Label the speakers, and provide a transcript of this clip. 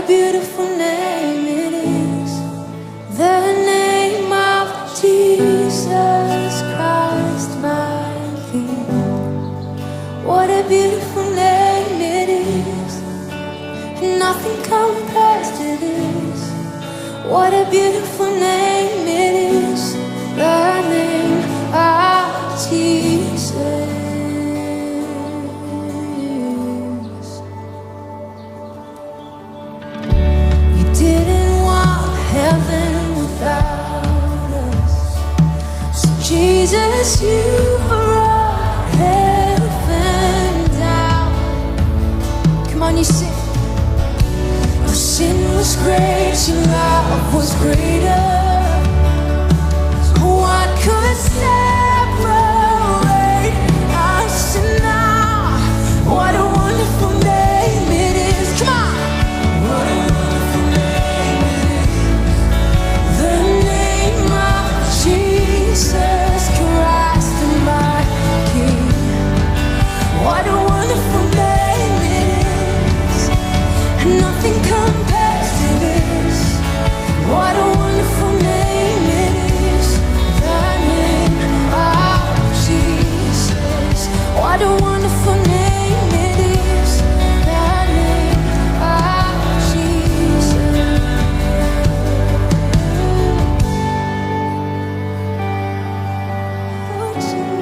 Speaker 1: Beautiful name it is. The name of Jesus Christ, my King. What a beautiful name it is. Nothing compares to this. What a beautiful name it is. The name of Jesus. You didn't want heaven without us. So Jesus, you brought heaven down. Come on, you sing. Our sin was great, your love was greater. What could separate us now? What a wonderful name it is. Come on. What a wonderful name it is. The name of Jesus Christ, my King. What a wonderful name it is. Nothing compares to this. What a wonderful name it is. The name of Jesus. What a wonderful name it is. The name of Jesus. Oh, Jesus.